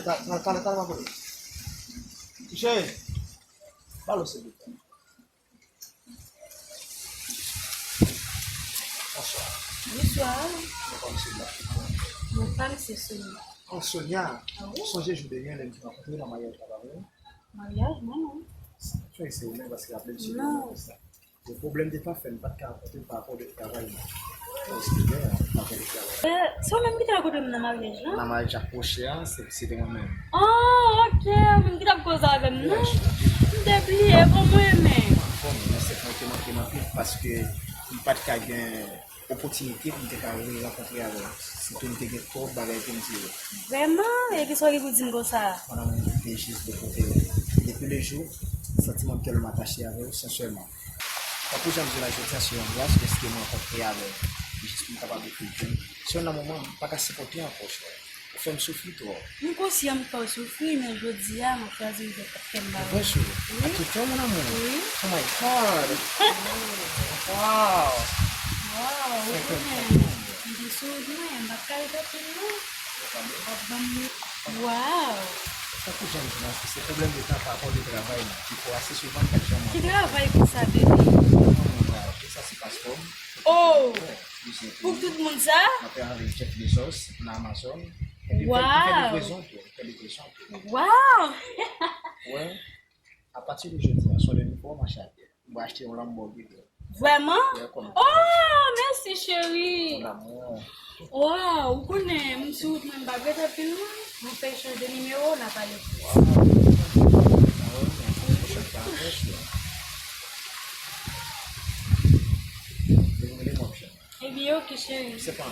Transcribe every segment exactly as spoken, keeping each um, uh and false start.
Ka- ka- ka- Kalma pou li. Cheri, ba l silvouplè. Bonswa. Bonswa. Mwen pa misye Blanc. Mwen pa misye Sonia. Oh, Sonia. Ah wi? Sonje jou de yè lè n te rankontre nan maryaj la, pa vre? Maryaj, mwen non. Fè se ou menm paske raple m si non. Bon, pwoblèm te pa fè m pa t ka rankontre l pa rapò de travay mwen. Paske gen yon travay de travay. Eh, se ou menm ki te rankontre m nan maryaj lan? Nan maryaj ak Roche a, se se te mwen menm. Oh, ok, ou menm ki t ap koze avè m non. M te bliye, bon mwen menm. Bon, men se mwen ki manke m anpil paske m pa t ka gen opòtinite pou m te ka re-rankontre avè w. Sitou m te gen twòp bagay pou m di w. Vrèman? E kisa w gen pou di m konsa? Mon amour, m te jis de kote w. Depi le jou, santi mwen m tèlman atache avè w, sensèman. Tankou jan m di w la, jodi a se yon gras dèske mwen rankontre avè w. Jis pou m kapab ekri w. Se yon lanmou mwen m pa ka sipòte ankò, cheri. Ou fè m soufri twòp. M konsyan m fè w soufri, men jodi a, mwen chwazi rive fè m ba ou. Vre, cheri? Wi. A tout kè, mon amour? Wi. Oh my God! Wow! Wow, ou konnen. M te sou wout mwen, m pa t ka ret anpil non. W ap ban m. Wow! Tankou jan m di w, se pwoblèm de tan pa rapò de travay mwen ki fè w ase souvan m pa t janm antre. Ki travay konsa, bebe? Mwen, mwen, mwen, sa se paspò m. Oh! Pou tout moun sa? Mwen te antre Jeff Bezos nan Amazon. Epi m fè, m fè livrezon tou, m fè livrezon tou. Wow! Wi. Apati de jodi a, se yon lè m pou mache a pye. M pral achte yon Lamborghini. Vrèman? Wi, kòm. Oh, mèsi cheri. Mon amour. Wow, ou konnen, m sou wout mwen, m pa ret anpil non. Mwen fè echanj de nimewo, n a pale plis. Wow. Ah wi, men, pwochèn fwa ankò, cheri. Depi mwen, mwen, cheri. Ebyen, ok, cheri. Se pa.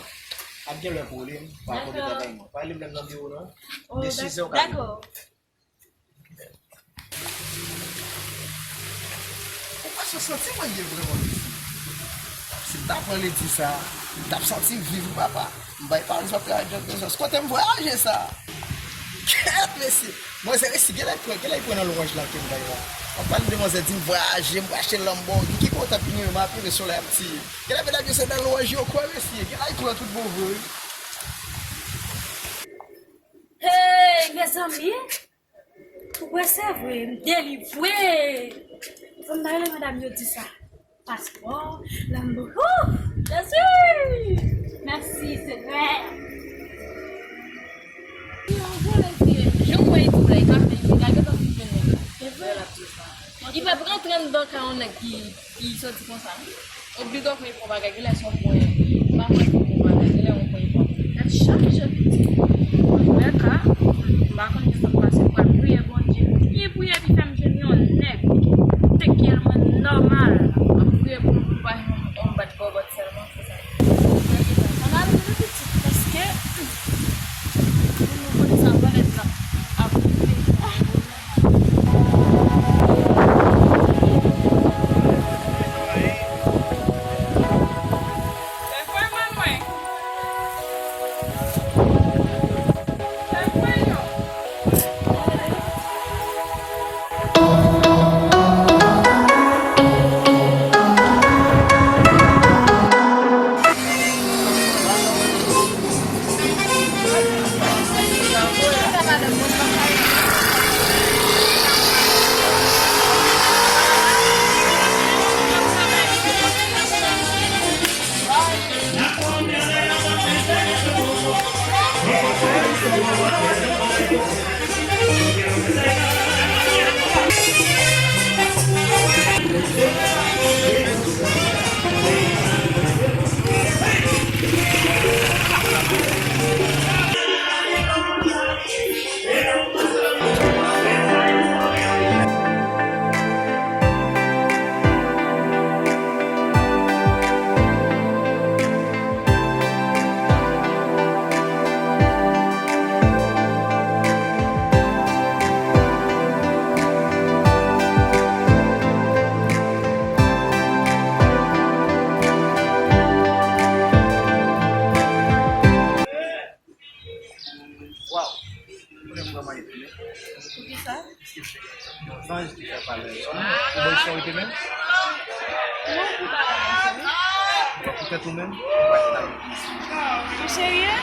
Ap gen lè pou li, m pa konte bagay mwen. Pa li menm nan biwo, non. Oh, de dak- sizè w ka vini. Dakò. Ou pa sou santi mwen ye vrèman, mesi. Si m ta pran ledi sa, m t ap santi m viv, wi, papa. M bay pawòl, m ap travay Jeff Bezos. Kote m vwayaje sa? Kèt, mesi. Mwen, se resi, gen lè pran, gen lè pran nan lwanj la ke m bay la. W ap pale demwazèl di m vwayaje, m achte Lamborghini, ki kote ap vini, m ap rive solèy ap tiye. Gen lè medam yo se nan lwanj yo kwè, mesye. Gen lè pran tout bon vre, wi. Hey, mezanmi! Ou kwè se vre, m delivre! Fò m ta rele medam yo di sa. Paspò, Lambo, oh! Jezi! Mèsi, Senyè! Jan w wè Eti la, li ka fè, li ka gentan fin mennen. Se vre. Li p ap rantre anndan kay yon nèg ki, ki soti konsa, non. Obligaw fè yon bagay, genlè se yon pwen. M pa kwè se yon bagay, genlè yon pwen. Gad chak jan pitit. Antoulèka, m pa konn kisa k pase, m pral priye Bondye. Priyè, priyè, li fè m jwenn yon nèg. Te kyèl mwen nòmal. M ap priye pou nou, pou nou pa jwenn yon, yon bad bòbòt sèlman, se sa. Ann ale nou pitit, paske, hmm, pou nou konnen sa valè la ap rive. Waw! Konnen m vrèman etone. Poukisa? Yon zanj ki fè pale. Ou wè sa w rete menm? Non, pou bagay sa, wi. Ou pa pou tèt ou menm? Ou pa t la. Ou serye?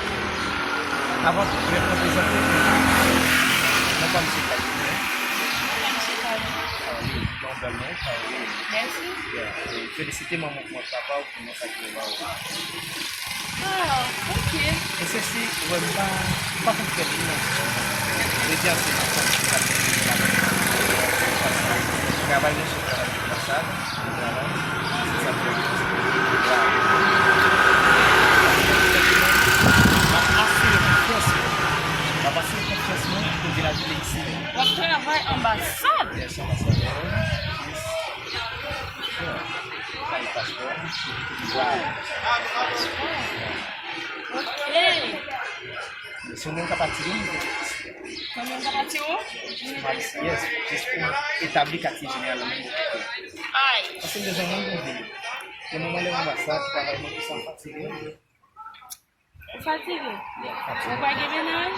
Avan tout, mwen prezante. Fanm se Kalin, wi. Fanm se Kalin. Kalin, yon bèl non, Kalin. Mèsi. Yeah. E felisite manman w ak papa w pou non sa ki yo ba w. Ah, ok. E se si, wè, m pa, m pa konn fè li nan. Jodi a, se nan fanm ki ap travay nan anbasad. Vwala. Se sa k fè m. M ap asire konfyans mwen. M ap asire konfyans mwen pou vin achte isi. W ap travay anbasad? Yes, anbasad. Yes. Fè paspò. Vwala. Ok. Si w menm ka pati, wi. Mwen menm ka pati, wi? Yes, jis pou etabli katye jeneral la menm. Ay. Paske m bezwen moun pou vini. Gen moman lè m anbasad, travay mwen, tout sa, m fatige. Ou fatige? Ou pa gen mennaj?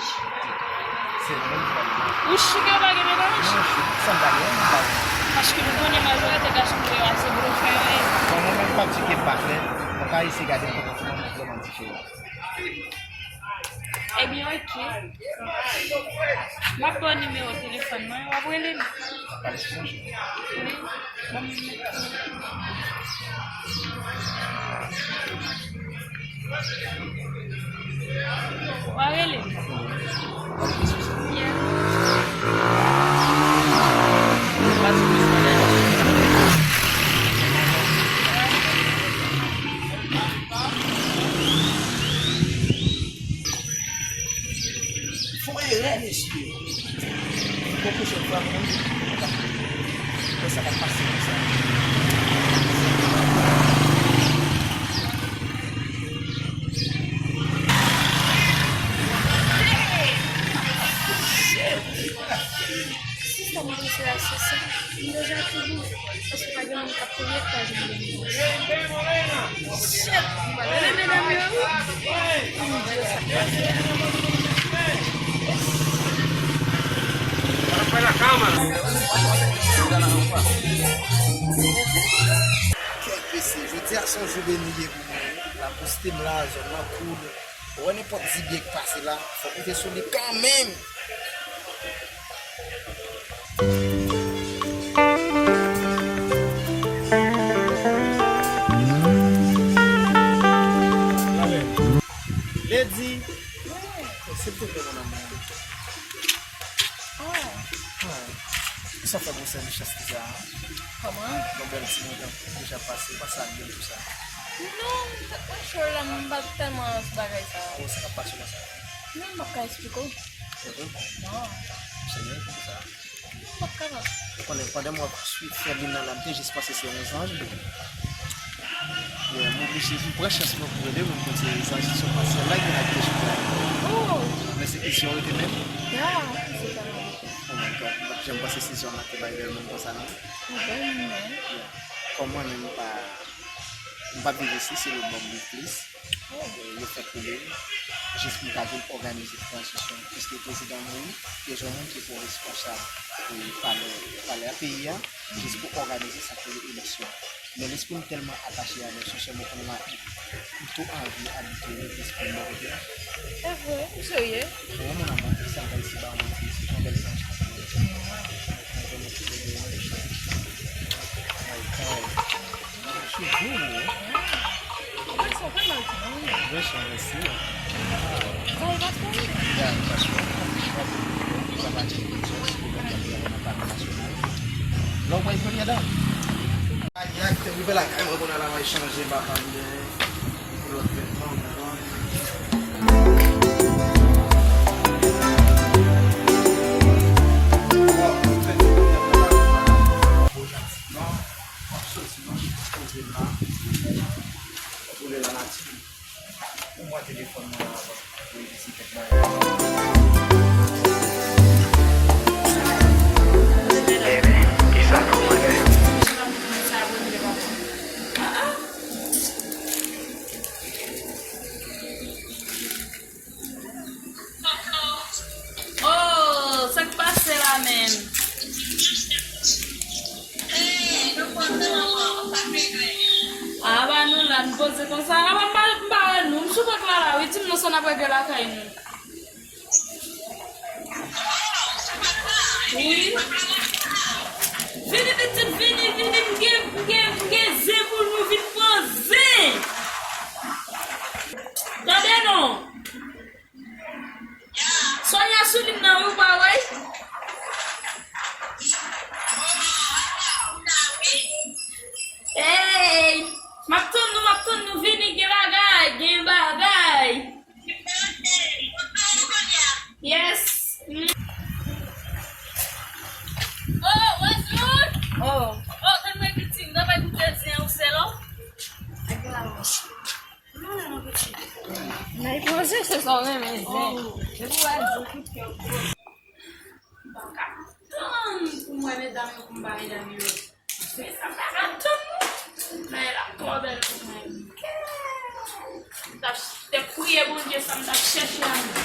Se mwen ki pa gen mennaj. Ou si ke w pa gen mennaj? Mwen si, san bagay, m pa gen. Paske m konnen majorite gason yo a se blofe yo ye. Bon, mwen menm, m p ap di ke m pa fè, mwen ka eseye gade konpòtman mwen vrèman diferan. Ebyen, ok. M ap ba w nimewo telefòn mwen, w ap rele m. Wi. Ban m met. W a rele m. Yeah. Fè yon erè, mesye. Bon, pwochèn fwa, mwen, mwen pa kwè sa k ap pase konsa. Shit! Si sa m panse a se sa, m deja fini. Paske pa gen moun k ap peye pa gen moun. Shit! M pral rele medam yo, wi. Pou m di yo sa k pase a. Kè pese, jodi a se yon jou beni ye pou mwen, wi. Lakou site m la, zòn nan cool. Ou wè nenpòt dibyen k pase la, fòk ou te sou li kanmenm. Lady, silvouplè, mon amour. Ah. Ah. Sa fè bon sèvis chans li sa. Kòman? Yon bèl ti moman deja pase, pa salye m tou sa. Non, tèt mwen cho la, m pa tèlman sou bagay sa. Bon, sa k ap pase konsa? Non, m p ap ka eksplike w. Mhm. Non. Serye, konsa. M p ap kapab. Ou konnen, pandan m ap swiv fè li nan la, m te jis panse se yon zanj, men. Yeah, m oblije vin pran chans mwen pou rele moun, kote zanj sou pasyèl la, gen la ki te chita. Oh! Men se isi w rete menm? Ya, se sa m rete. Oh my God, m pa t janm panse se zòn nan te bay bèl moun konsa, non. Yon bèl moun, wi. Yeah. Kòm mwen menm, m pa, m pa viv isi, se lòt bò m viv plis. Oh. Yo fè koule m, jis pou m ka vin òganize tranzisyon. Piske prezidan mouri, te jwenn moun ki pou responsab pou palè, palè a, peyi a, jis pou òganize sa k rele eleksyon. Men lespri m tèlman atache avè l, sensèman, kounye a, m tou anvi abite ret lespri m bò kote a. Se vre, ou serye? Wi, mon amour, sa m fè isi ba mwen, se yon bèl santi. Mwen vrèman kite de yon echanj. Ay, kay. Sou gou, wi. Mwen se vrèman di, wi. Mwen se mèsi. Sa e paspò, wi. Ya, paspò. Sa pa ti pwosès pou mwen travay nan palè nasyonal. Lè w pral premye dam. Ay, ak te rive lakay mwen, kounye a la mwen chanje, m pa fè anyen. Lòt vètman, m pran. Bon, m fè tout vètman la. Bon, m ap soti, m ap poze m la. Kontwole lanati. Ou pran telefòn mwen avan. Wi, se kèk bagay. Baby, kisa pou mwen? Oh, sa k pase la menm? A, ba nou la, n poze konsa. A, ba m pa, m pa wè nou. M sou pòt la la, wi, di m non sa n ap regle lakay nou. Sa w renmen zen. Se pou wè zen tout kè w gwo. M pa ka tann pou m wè medam yo, pou m ba medam yo zen, sa m pa ka tann non. Men l ap twò bèl pou mwen. M t ap, te priye Bondye sa m t ap chèche a.